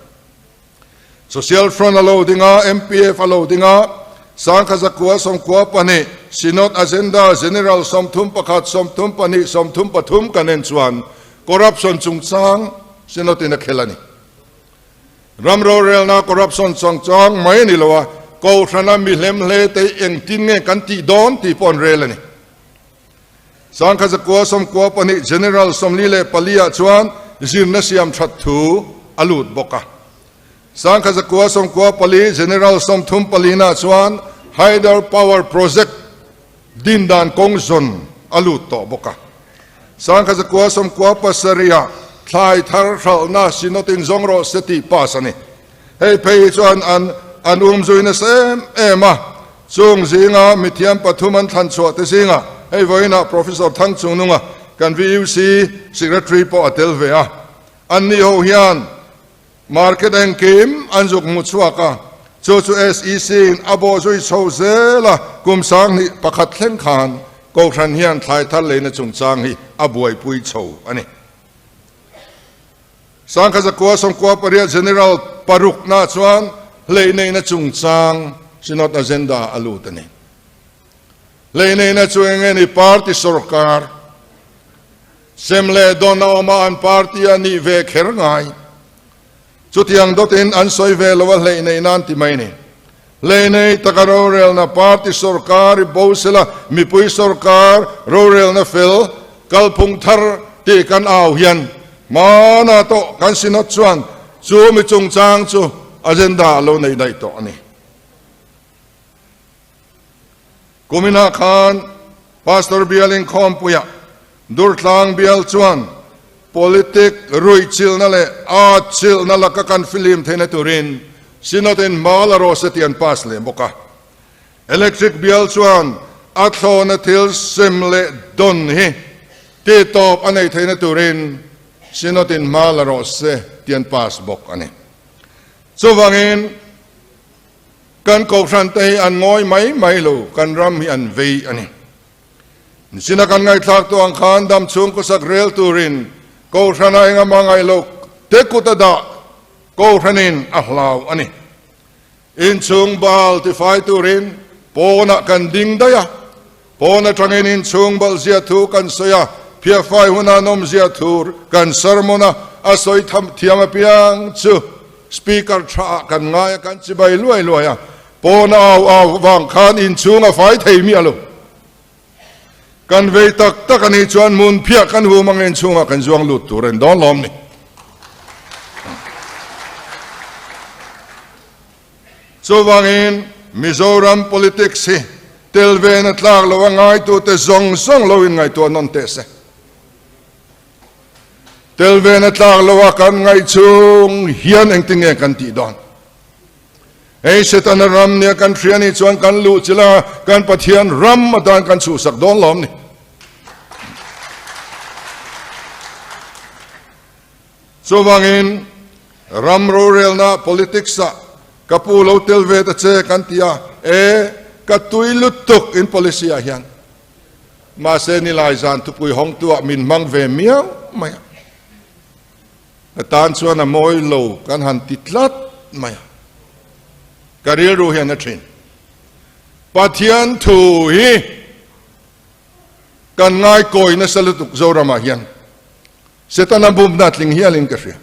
Social Front a lo ding a, MPF a lo ding a, Sangkha zakua sawmkua pahnih, Synod agenda General 31, 32, 33 kan en chuan corruption chungchang Synod in a khel a ni. Ram rorelna corruption chungchang mai a ni lo a, Kohhrana mi hlemhle te engtin nge kan tih dawn tih pawh an rel a ni. Sangkha zakua 92 General 44 ah chuan zirna siam that thu a lut bawk a. Sangkha zakua 94 General 34 na chuan Hydel Power Project din dan kawng zawn a lut tawh bawk a. Sangkha zakua 97 ah thlai thar hralhna Synod-in zawng rawh se tih pass a ni. Hei phei hi chuan an an um zui nasa em em a, chung zinga mithiam pathum an thlan chhuah te zingah hei vawiinah Professor Thangchungnunga kan VUC Secretary pawh a tel ve a. Anni ho hian Market engkim an zuk hmu chhuak a, chu chu SEC in a bawh zui chho zel a, kum 2001 thleng khan Kohhran hian thlai thar leina chungchang hi a buaipui chho a ni. Sangkha 98 General parukna chuan hleineihna chungchang Synod agenda a lut a ni. Hleineihna chu eng nge ni party sorkar Sem leh dawn a awm a, an party a nih ve kher ngai. Chutiang dawtin an sawi ve lo a hleih neih nan ti mai ni. Hleih nei taka rorelna party sorkar i bo sela mipui sorkar rorelna fel kalphung thar tih kan au hian hmana tawh kan synod chuan chu mi chungchang chu agenda a lo nei daih tawh a ni. Kuminah khan Pastor Bial inkhawmpuiah Durtlang Bial chuan politic ruihchilhna leh atchilhna laka kan filim theihna turin Synod in hma la rawh se tih an pass leh bawk a. Electric Bial chuan a thlawhna thil sem leh dawn hi tihtawp a neih theihna turin Synod in hma la rawh se tih an pass bawk a ni. Chuvangin Kan kohhran te hi an ngawi mai mai lo, kan ram hi an vei a ni. Nichina kan ngaihthlak tawh ang khan dam chhung khawsak rel turin kohhrana engama ngaih loh te kut a dah kohhranin a hlau a ni. Inchhung bal tifai turin pawnah kan ding daih a, pawn atangin inchhung balh zia thu kan sawi a, phiahfai huna nawm zia thur kan sermon a. a sawi tham thiam apiang chu Speaker tha ah kan ngai a, kan chibai luai luai a, pawn a au au vang khan inchhung a fai thei miah lo. Kan vei tak tak a nih chuan hmun phiah kan hum ang inchhungah kan zuang lut tur a ni dawn lawm ni. Chuvangin Mizoram politics hi tel ve na tlak lo a ngaitute zawng zawng lo inngaihtuah nawn teh se. Tel ve na tlak lo a kan ngaih chhung hian engtin nge kan tih dawn? Hei Setana ram nia kan hria nih chuan kan luh chilh a, kan Pathian ram atan kan chhuhsak dawn lawm ni. Chuvangin ram rorelna politics ah ka pu lo tel ve ta che kan ti a, e ka tui lutuk in policy ah hian. Mahse nilai zan thupui hawngtu ah min hmang ve miau mai a. Ka tan chuan a mawi lo kan han ti tlat mai a, ka rilru hian a thin. Pathian thu hi kan ngaikawi nasa lutuk Zoramah hian Setana bumna tling hialin ka hria.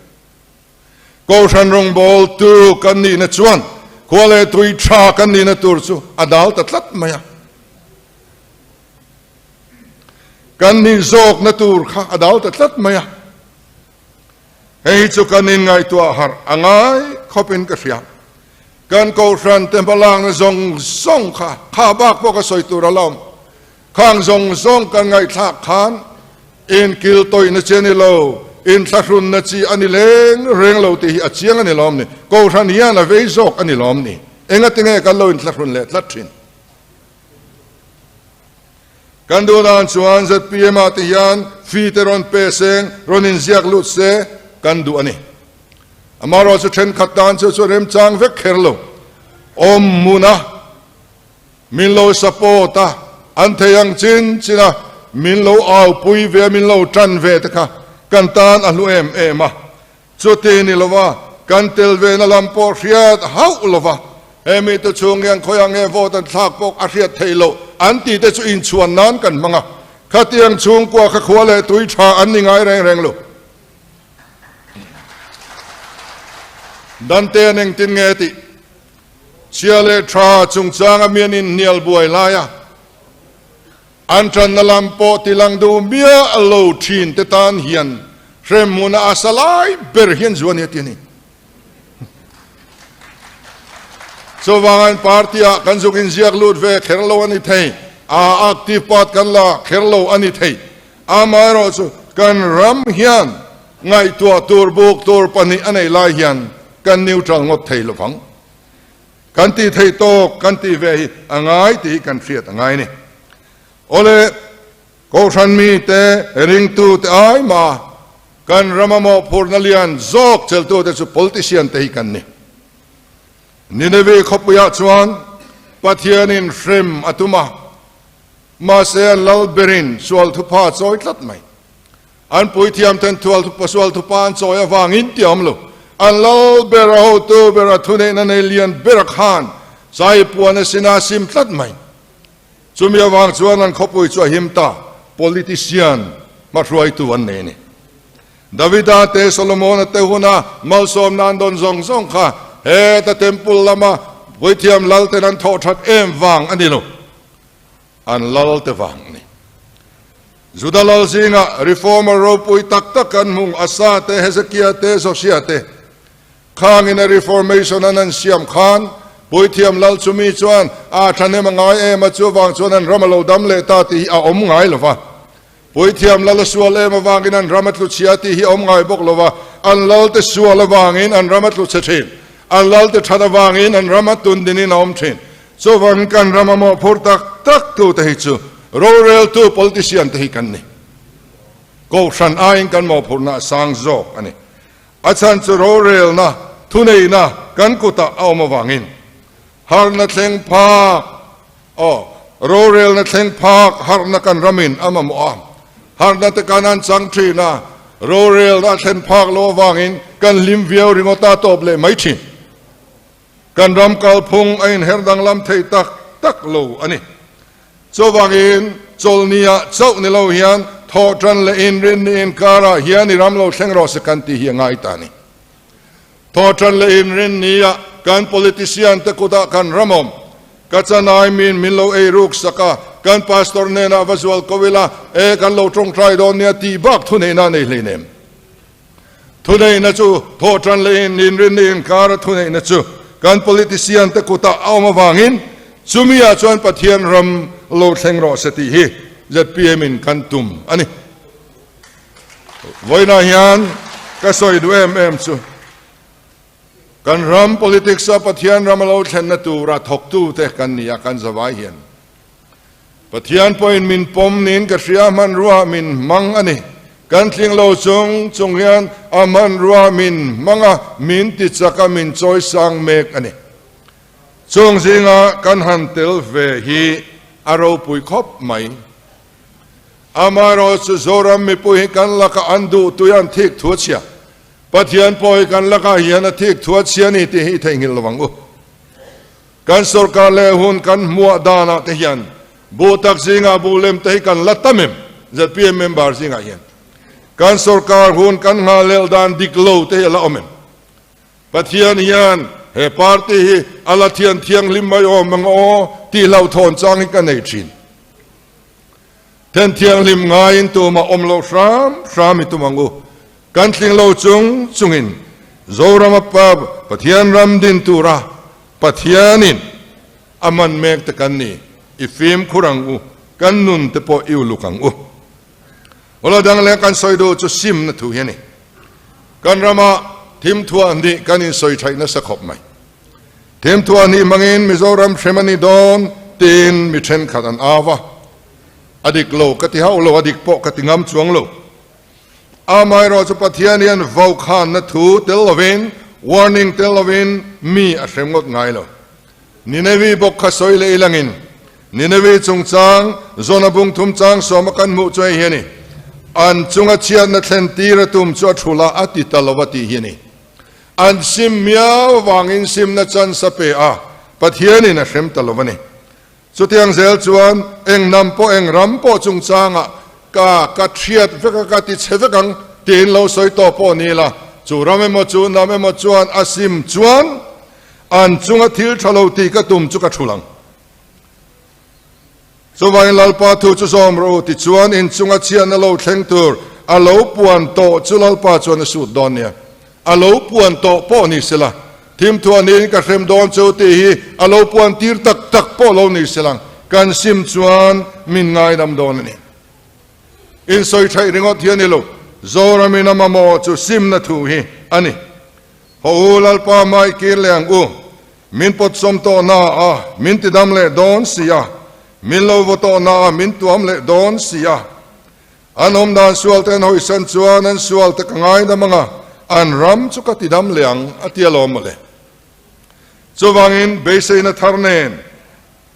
Kohhran rawngbawltu kan nihna chuan khua leh tui tha kan nihna tur chu a dal ta tlat mai a. Kan nih zawkna tur kha a dal ta tlat mai a. Hei hi chu kan inngaihtuah harh a ngai khawpin ka hria. Kan kohhran te hmalakna zawng zawng kha, kha bak pawh ka sawi tur a la awm. Khang zawng zawng kan ngaihthlak khan inkil tawihna chi a ni lo, inthlahrunna chi a ni leng reng lo tih hi a chiang a ni lawm ni. Kohhran hian a vei zawk a ni lawm ni. Engatinge kan lo inthlahrun leh tlat thin? Kan duh dan chuan zpm ah te hian fee te rawn pe seng, rawn inziak lut se kan duh a ni. Amaherawh chu thenkhat tan chu chu remchang vek kher lo. Awm hmuna min lo support a, an thei ang chin chin a, min lo aupui ve a, min lo tan ve te kha kan tan a hlu em em a. Chuti ni lova kan tel ve na lam pawh hriat hauh lova he mite chhung hian khawiah nge vote an thlak pawh a hriat theih loh an tih te chu inchhuan nan kan hmang a, khatiang chhungkua kha khua leh tui tha an ni ngai reng reng lo. Dante an engtin nge tih chhia leh tha chungchanga mi an inhnial buai lai a, An tanna lam pawh tilang duh miah lo thin te tan hian hremhmuna a sa lai ber hian zu a ni a ti a ni. Chuvangin party ah kan zuk inziak lut ve kher lo a ni thei, a active part kan la kher lo a ni thei. Amaherawhchu kan ram hian ngaihtuah tur buk tur pahnih a nei lai hian kan neutral ngawt thei lovang. Kan tih theih tawk kan tih ve hi a ngai tih hi kan hriat a ngai a ni. Awle, Kohhran mite, ringtute ai mah kan rama mawhphurhna lian zawk cheltute chu politician te hi kan ni. Nineveh khawpuiah chuan Pathianin hrem a tum a, mahse an lal berin sual thupha a chawi tlat mai. An puithiam ten sual thupa an chawi avangin tih a awm lo. An lal ber, a hotu ber, a thuneihna nei lian ber khan zai puan a sin a sim tlat mai. Chumi avang chuan an khawpui chu a him ta, politician hmahruaitu an nei a ni. Davida te Solomona te huna malsawmna an dawn zawng zawng kha heta temple lama puithiam lal ten an thawh that em vang a ni lo. An lal te vang a ni. Juda lal zingah reformer ropui tak tak an hmung, Asa te, Hezekia te, Josia te. Khangin a reformation an an siam khan Puithiam lal chumi chuan a thahnem a ngai em a, chuvang chuan an ram a lo dam leh ta tih hi a awm ngai lo va. Puithiam lal a sual em avangin an ram a tlu chhia tih hi a awm ngai bawk lo va, an lal te sual avangin an ram a tlu chhe thin, an lal te that avangin an ram a tundinin a awm thin. Chuvangin kan ram a mawhphur tak tak tu te hi chu roreltu politician te hi kan ni. Kohhran aiin kan mawhphurhna a sang zawk a ni. A chhan chu rorelna thuneihna kan kutah a awm avangin harhna thleng phak aw rorelna thleng phak harhna kan ramin a mamawh a, harhna te kan an chang thin a, rorelna a thlen phak lo avangin kan hlim viau ringawt a tawp leh mai thin. Kan ram kalphung a inher danglam thei tak tak lo a ni. Chuvangin chawlhniah chauh ni lo hian Thawh ṭan leh inrinni inkarah hian i ram lo thleng rawh se kan tih hi a ngai ta a ni. Thawh ṭan leh inrinnia kan politician te kutah kan ram awm. Ka chanai min min lo ei ruk sak a, kan pastor hnenah va zual ko ila, e kan lo ṭawngṭai dawn nia tih bak thuneihna a nei hleinem. Thuneihna chu thawh ṭan leh inrinni inkara thuneihna chu kan politician te kutah a awm avangin chumi ah chuan Pathian ram lo thleng rawh se tih hi zpm in kan tum a ni. Vawiinah hian ka sawi duh em em chu kan ram politics a Pathian ram a lo thlenna tura thawktute kan ni a, kan zavai hian Pathian pawhin min pawm niin ka hria, hmanrua min hmang a ni. Kan tling lo chung chung hian a hmanrua min hmang a, min ti chak a, min chawi sang mek a ni. Chung zinga kan han tel ve hi a ropui khawp mai. Amaherawhchu chu Zoram mipui hi kan lakah an duh tui an thik thu a chhia. Pathian pawh hi kan lakah hian a thik thu a chhia a ni tih hi i theihnghilh lo ang u. Kan sorkar leh hun kan hmuah danah te hian bu tak zingah bu lem te hi kan la tam em? Zpm member zingah hian kan sorkar hun kan nghalel dan dik lo te hi a la awm em? Pathian hian he party hi a la thian thianghlim mai awm ang aw tih hlauhthawn chang hi ka nei thin. Then thianghlim ngaiin tumah awm loh hram hram i tum ang u. Kan tling lo chung chungin Zorama pa Pathian ram din tura Pathianin a man mek te kan ni i fimkhur ang u, kan nun te pawh i uluk ang u. Awla dang leh kan sawi duh chu simna thu hi a ni. Kan rama thimthuah hnih kan insawi thaih nasa khawp mai. Thimthuah hnih hmangin Mizoram hrem a ni dawn tiin mi thenkhat an au a. A dik lo ka ti hauh lo, a dik pawh ka ti ngam chuang lo. Amaherawh chu Pathian hian vaukhanna thu tel lovin, warning tel lovin mi a hrem ngawt ngai lo. Ninevi bawk kha sawi leh ilangin Ninevi chungchang Jona bung thum chang sawma kan hmuh chu hei hi a ni, An chunga chhiatna thlen tir a tum chu a thul a, a ti ta lo a tih hi a ni. An sim miau avangin simna chance a pe a, Pathianin a hrem ta lo a ni. Chutiang zel chuan eng hnam pawh eng ram pawh chungchangah ka ka thiat vek a, ka ti chhe vek ang tiin lo sawi tawh pawh ni la, chu ram emaw chu hnam emaw chuan a sim chuan an chunga thil tha lo tih ka tum chu ka thul ang. Chuvangin Lalpa thu chu zawm rawh u tichuan inchunga chhiatna lo thleng tur a lo puan tawh chu Lalpa chuan a sut dawn nia. A lo puan tawh pawh ni sela, thimthuah niin ka hrem dawn chu tih hi a lo puan tir tak tak pawh lo ni selang, kan sim chuan min ngaidam dawn a ni. Insawi thaih ringawt hi a ni lo, Zoramin a mamawh chu simna thu hi a ni. Haw u Lalpa mai kir leh ang u, min pawt sawm tawh na a, min tidam leh dawn si a, min lo vaw tawh na a, min tuam leh dawn si a. An awm dan sual te an hawisan chuan an sual te ka ngaidam ang a, an ram chu ka tidam leh ang, a ti alawm mawle. Chuvangin beiseina thar nen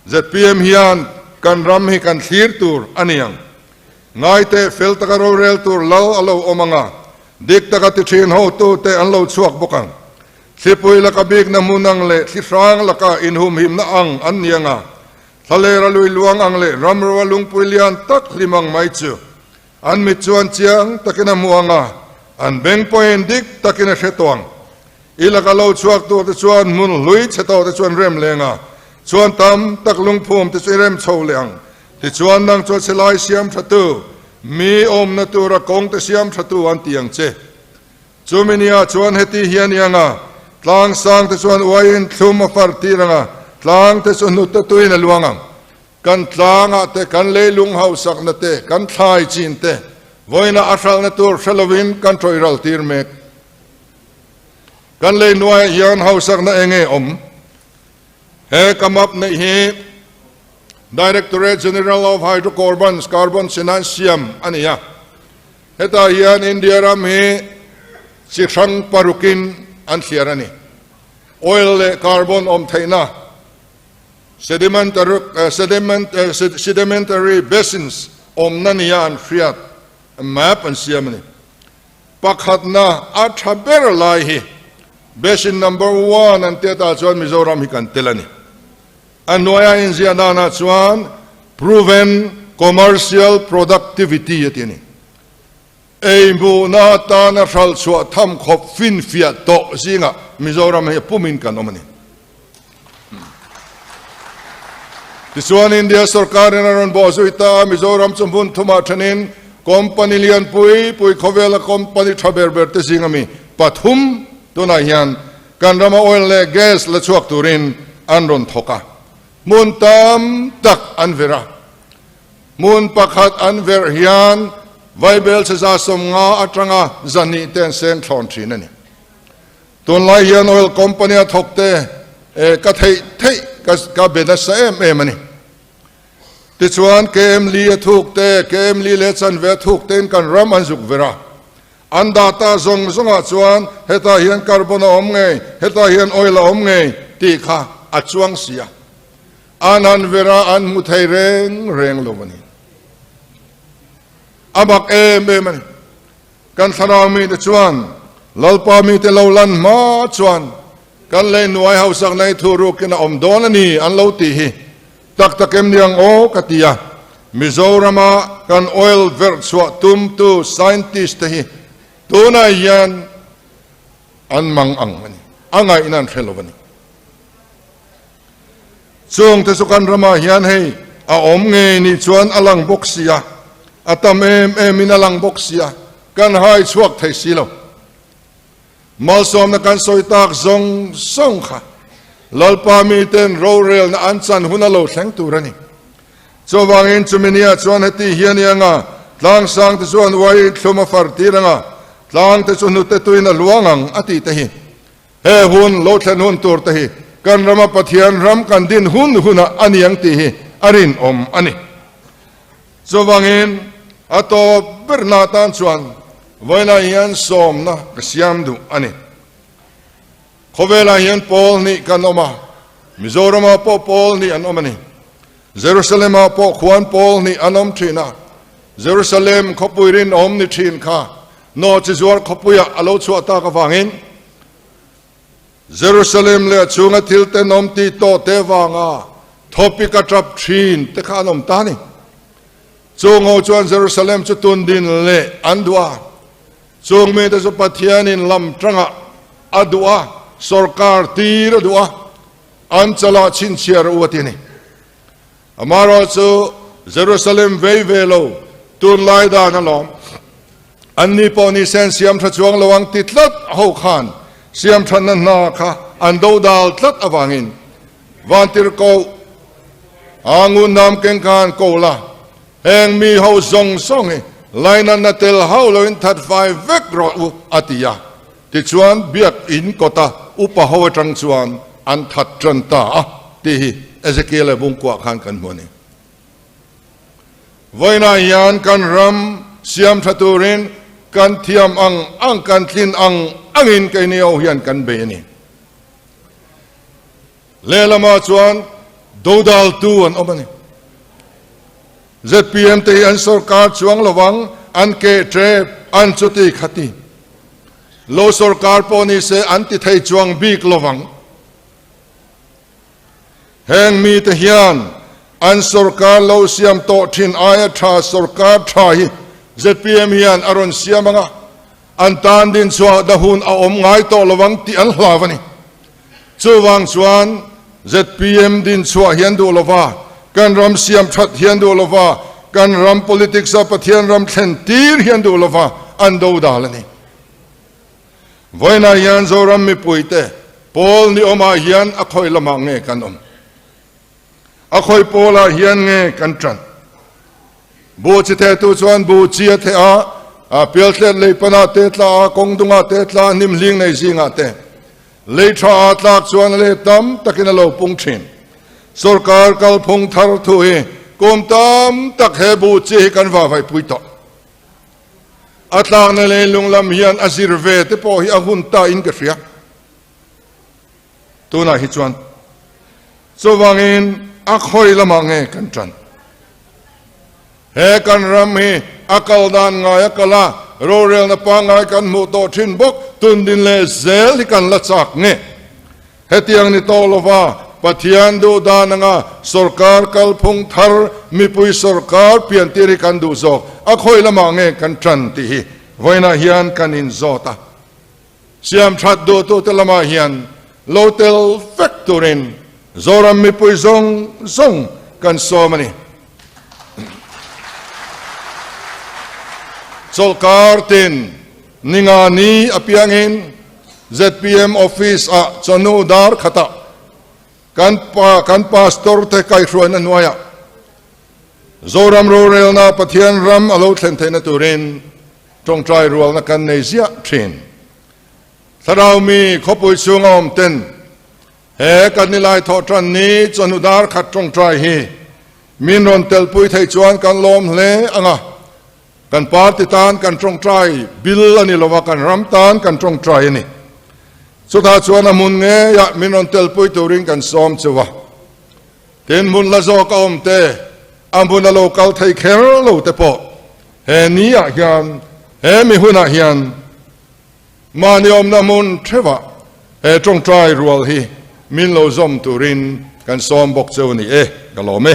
zpm hian kan ram hi kan thlir tur a ni ang. Ngaite fel taka rorel tur lal a lo awm ang a, dik taka ti thin hotu te an lo chhuak bawk ang. Thlipui laka bikna hmun ang leh thli hrang laka inhumhimna ang an ni ang a, Thlalera lui luang ang leh ramroa lungpui lian tak hlim ang mai chu an mit chuan chiang takin a hmu ang a, an beng pawhin dik takin a hre tawh ang. I laka lo chhuak tur te chuan hmun hlui chhe tawh te chuan rem leng a, chuan tam tak lungphum te chu i rem chho leh ang. Tichuan nang chuan silai siam tha tu, mi awmna tura kawng te siam tha tu an ti ang che. Chumi nia chuan heti hian i ang a, tlang sang te chuan uaiin thlum a far tir ang a, tlang te chu hnute tuin a luang ang. Kan tlangah te, kan leilung hausakna te, kan thlai chin te, vawiina a hralhna tur hre lovin kan tawih ral tir mek. Kan lei hnuaiah hian hausakna eng nge awm? He ka map neih hi Directorate General of Hydrocarbons, Carbon Sinan siam a ni a. Hetah hian India ram hi chi hrang parukin an thliar a ni. Oil leh carbon awm theihna sedimentary basins awmna nia an hriat map an siam a ni. Pakhatna a tha ber lai hi basin number one an tia tah chuan Mizoram hi kan tel a ni. A hnuaia inziah danah chuan proven commercial productivity a ti a ni. Ei hmuhna atana hralh chhuah tham khawp finfiah tawh zingah Mizoram hi a pumin kan awm a ni. Tichuan India sorkarin a rawn bawh zui ta a, Mizoram chu hmun thumah thenin company lian pui pui khawvela company tha ber ber te zinga mi pathum tunah hian kan rama oil leh gas la chhuak turin an rawn thawk a, hmun tam tak an verh a. Hmun pakhat an verh hian Vaibel cheza 50 atanga 200 te an seng thlawn thin a ni. Tunlai hian oil company a thawk te ka theih theih ka be nasa em em a ni. Tichuan KM li a thuk te, KM li leh chanve a thuk tein kan ram an zuk ver a. An data zawng zawngah chuan hetah hian carbon a awm ngei, hetah hian oil a awm ngei tih kha a chuang si a. An han ver a, an hmu thei reng reng lo a ni. A mak em em a ni. Kan thlarau mite chuan Lalpa mite lo lan hma chuan kan lei hnuai hausak nei thu rukin a awm dawn a ni an lo tih hi tak tak em ni ang aw ka ti a. Mizorama kan oil verh chhuah tumtu scientist te hi tunah hian an mang ang a ni. A ngaihna an hre lo a ni. Chung te chu kan ramah hian hei a awm ngei nih chuan a lang bawk si a, a tam em em in a lang bawk si a, kan hai chhuak thei si lo. Malsawmna kan sawi tak zawng zawng kha Lalpa miten rorelna an chan hun a lo thleng tur a ni. Chuvangin chumi nia chuan heti hian i anga, tlang sang te chuan uai thlum a far tir anga, tlang te chu hnute tuin a luang ang a tih te hi. He hun lo thlen hun tur te hi kan rama Pathian ram kan din hun hunah a ni ang tih hi a rinawm a ni. Chuvangin a tawp berna atan chuan vawiinah hian sawmna ka siam duh a ni. Khawvelah hian pawl hnih kan awm a, Mizoramah pawh pawl hnih an awm a ni. Jerusalemah pawh khuan pawl hnih an awm thin a, Jerusalem khawpui rinawm ni thin kha nawhchi zuar khawpuiah a lo chhuah tak avangin Jerusalem leh a chhunga thil tenawm tih tawh te vanga thawpik a tap thin te kha an awm ta a ni. Chung ho chuan Jerusalem chu tun din leh an duh a, chung mite chu Pathianin lam tangah a duh a, sawrkar tir a duh a, an chalah chhinchhiar a u a ti a ni. Amaherawhchu, Jerusalem vei ve lo, tunlai dan alawm, anni pawh ni se an siam tha chuang lo ang ti tlat ho khan siam thatna hna kha an do dal tlat avangin Vantirhkoh a ngun nam keng khan ko la, heng mi ho zawng zawng hi lainatna tel hauh loin that fai vek rawh u a ti a. Tichuan, biakinn kawta upa ho atang chuan an that tan ta a tih hi Ezekiel-a bungkuah khan kan hmu a ni. Vawiinah hian kan ram siam tha turin kan thiam ang ang, kan tlin ang angin keini ho hian kan bei a ni. Lehlamah chuan dodaltu an awm a ni. Zpm te hi an sorkar chuang lovang, an keh tep, an chuti khati. Lo sorkar pawh ni se an ti thei chuang bik lovang. Heng mite hian an sorkar lo siam tawh thin aia tha sorkar tha hi zpm hian a rawn siam ang a, an tan din chhuah da hun a awm ngai tawh lovang tih an hlau a ni. Chuvang chuan zpm din chhuah hian duh lova, kan ram siam that hian duh lova, kan ram politics a Pathian ram thlen tir hian duh lova an do dal a ni. Vawiinah hian Zoram mipuite pawl ni awmah hian a khawi lamah nge kan awm? A khawi pawlah hian nge kan tan? Bu chi thehtu chuan bu chi a theh a, a pialtlet lei panah te tla a, kawng dungah te tla a, hnim hling nei zingah te. Lei tha a tlak chuan a let tam takin a lo pung thin. Sorkar kalphung thar thu hi kum tam tak he bu chi hi kan vavaipui tawh. A tlakna leilung lam hian a zir ve te pawh hi a hun ta in ka hria. Tunah hi chuan chuvangin a khawi lamah nge kan tan? He kan ram hi a kal dan ngai a kal a, rorelna pangngai kan hmuh tawh thin bawk, tundin leh zel hi kan la chak nge? Hetiang ni tawh lova Pathian duh dan anga sorkar kalphung thar mipui sorkar piantir hi kan duh zawk, a khawi lamah nge kan tan tih hi? Vawiinah hian kan inzawt a, siam that duhtute lamah hian lo tel vek turin Zoram mipui zawng zawng kan sawm a ni. Chawlhkar tin ninga ni apiangin zpm office ah chawhnu dar khatah kan pa kan pastor te kaihhruaina hnuaiah Zoram rorelna Pathian ram a lo thlen theihna turin tawngtai rualna kan nei ziah thin. Thlarau mi khawpui chhunga awm ten he kan nilai thawh tan ni chawhnu dar khat tawngtai hi min rawn telpui theih chuan kan lawm hle ang a, kan party tan kan tawngtai bil a ni lo a, kan ram tan kan tawngtai a ni. Chutah chuan a hmun ngeiah min rawn telpui turin kan sawm cheu a. Tin, hmun la zawk a awm te, a hmun a lo kal thei kher lo te pawh he ni ah hian, he mi hunah hian mahni awmna hmun theuhah he tawngtai rual hi min lo zawm turin kan sawm bawk cheu a ni e, ka lawm e.